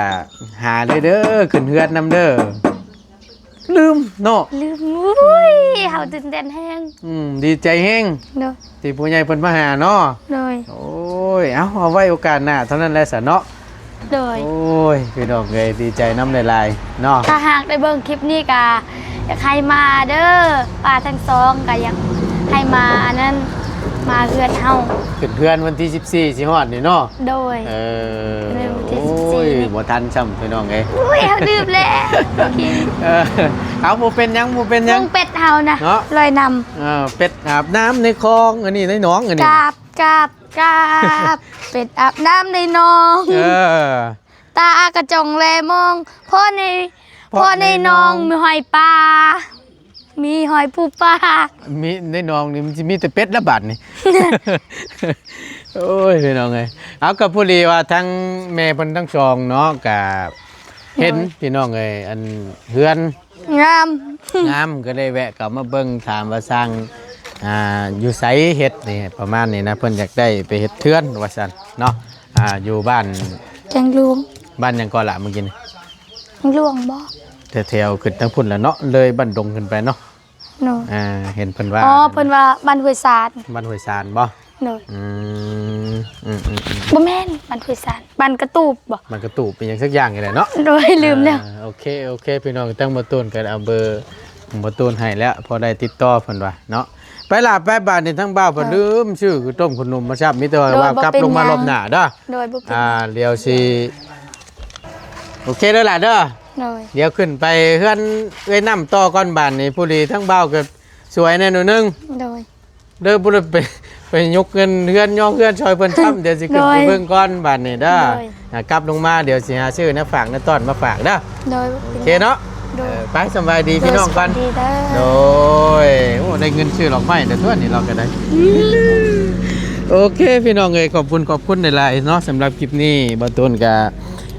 ຫາເລີຍເດີ ຂຶ້ນເຮືອນນຳເດີ. ລືມເນາະ ລືມ. ໂອ້ຍ ເຮົາຕື່ນເຕັ້ນແຮງ ອືມ ດີໃຈແຮງ ໂດຍ ທີ່ຜູ້ໃຫຍ່ເພິ່ນມາຫາເນາະ. ໂດຍ ໂອ້ຍ ເອົາ ເອົາໄວ້ໂອກາດໜ້າເທົ່ານັ້ນແຫຼະຊະເນາະ. ໂດຍ ໂອ້ຍ ພີ່ນ້ອງເອີຍ ດີໃຈນຳຫຼາຍໆເນາະ. ຖ້າຫາກໄດ້ເບິ່ງຄລິບນີ້ກະຢາກໃຫ້ມາເດີ ປ້າທັງສອງກະຢາກໃຫ້ມາ ອັນນັ້ນ ມາເຮືອນເຮົາ ຂຶ້ນເຮືອນວັນທີສິບສີ່ຊິຮອດນີ້ເນາະ. ໂດຍ ເອີ ເປັນວັນທີສິບສີ່ ໂອ້ຍ ນີ້ ບໍ່ທັນຊ້ຳພີ່ນ້ອງເອີຍ. ໂອ້ຍ ເຮົາລືມແລ້ວ ໂອເຄ ເອີ ເອົາ ບໍ່ເປັນຫຍັງ ບໍ່ເປັນຫຍັງ. ເບິ່ງເປັດເຮົານະ ເນາະ ລອຍນ້ຳ ເອີ ເປັດອາບນ້ຳໃນຄອງ ອັນນີ້ໃນໜອງ ອັນນີ້ ກາບ ກາບ ກາບ ເປັດອາບນ້ຳໃນໜອງ ເອີ ຕາອາກະຈ່ອງແລມອງ ພໍໃນ ພໍໃນໜອງມີຫອຍປາ ມີຫອຍປູປາ ມີໃນໜອງນີ້ມັນຊິມີແຕ່ເປັດລະບາດນີ້. ໂອ້ຍ ພີ່ນ້ອງເອີຍ ເອົາ ກໍພໍດີວ່າທັງແມ່ເພິ່ນທັງສອງເນາະ ກະເຫັນ ໂດຍ ພີ່ນ້ອງເອີຍ ອັນເຮືອນ ງາມ ງາມ ກໍເລີຍແວະເຂົ້າມາເບິ່ງ ຖາມວ່າຊ່າງ ອ່າ ຢູ່ໃສເຮັດນີ້ ປະມານນີ້ນະ ເພິ່ນຢາກໄດ້ໄປເຮັດເຮືອນວ່າຊັ້ນເນາະ. ອ່າ ຢູ່ບ້ານ ແກງຫຼວງ ບ້ານຫຍັງກໍລະມື້ກີ້ນີ້? ແກງຫຼວງບໍ? ແຖວໆຂຶ້ນທາງພຸ້ນລະເນາະ ເລີຍບ້ານດົງຂຶ້ນໄປເນາະ. ໂດຍ ອ່າ ເຫັນເພິ່ນວ່າ ອໍ ເພິ່ນວ່າບ້ານຫ້ວຍຊານ ບ້ານຫ້ວຍຊານບໍ? ໂດຍ ອືມ ອືມໆໆ ບໍ່ແມ່ນບ້ານຫ້ວຍຊານ ບ້ານກະຕູບບໍ? ບ້ານກະຕູບ ເປັນຫຍັງສັກຢ່າງນີ້ແຫຼະເນາະ. ໂດຍ ລືມແລ້ວ ອ່າ ໂອເຄ ໂອເຄ ພີ່ນ້ອງ ທາງບໍ່ຕູນກໍເອົາເບີບໍ່ຕູນໃຫ້ແລ້ວ ພໍໄດ້ຕິດຕໍ່ເພິ່ນວ່າເນາະ. ໄປລະ ໄປ ບາດນີ້ທາງບ່າວເພິ່ນ ໂດຍ ລືມຊື້ເຂົ້າຕົ້ມເຂົ້າໜົມມາຊ້ຳ ມີແຕ່ວ່າ ໂດຍ ວ່າກັບລົງມາ ບໍ່ເປັນຫຍັງ ຮອບໜ້າເດີ. ໂດຍ ບໍ່ເປັນຫຍັງ ອ່າ ດຽວຊິ ໂອເຄເດີຫຼານເດີ. ໂດຍ ດຽວຂຶ້ນໄປເຮືອນເອື້ອຍນ້ຳຕໍ່ກ່ອນ ບາດນີ້ ພໍດີທາງບ່າວກໍສວຍແດ່ໜ້ອຍໜຶ່ງ. ໂດຍ ເດີ ບໍ່ໄດ້ໄປ ໄປຍົກເງິນເຮືອນ ຍໍເຮືອນຊ່ອຍເພິ່ນຊ້ຳ ດຽວຊິຂຶ້ນໄປເບິ່ງກ່ອນບາດນີ້ເດີ. ໂດຍ ອ່າ ກັບລົງມາ ດຽວຊິຫາຊື້ແນວຝາກແນວຕ້ອນມາຝາກເດີ. ໂດຍ ໂອເຄເນາະ. ໂດຍ ເອີ ໄປ ສະບາຍດີພີ່ນ້ອງກ່ອນ. ໂດຍ ໂອ້ ໄດ້ເງິນຊື້ດອກໄມ້ແລ້ວຕົວະນີ້ ເຮົາກໍໄດ້. ໂອເຄ ພີ່ນ້ອງເອີຍ ຂອບຄຸນ ຂອບຄຸນຫຼາຍໆເນາະ. ສຳລັບຄລິບນີ້ ບ່າວຕູນກໍ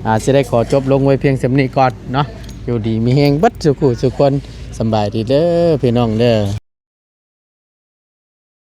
ອ່າ ຊິໄດ້ຂໍຈົບລົງໄວ້ພຽງສ່ຳນີ້ກ່ອນເນາະ. ຢູ່ດີມີແຮງເບິດສູ່ຜູ້ສູ່ຄົນ. ສະບາຍດີເດີ ພີ່ນ້ອງເດີ.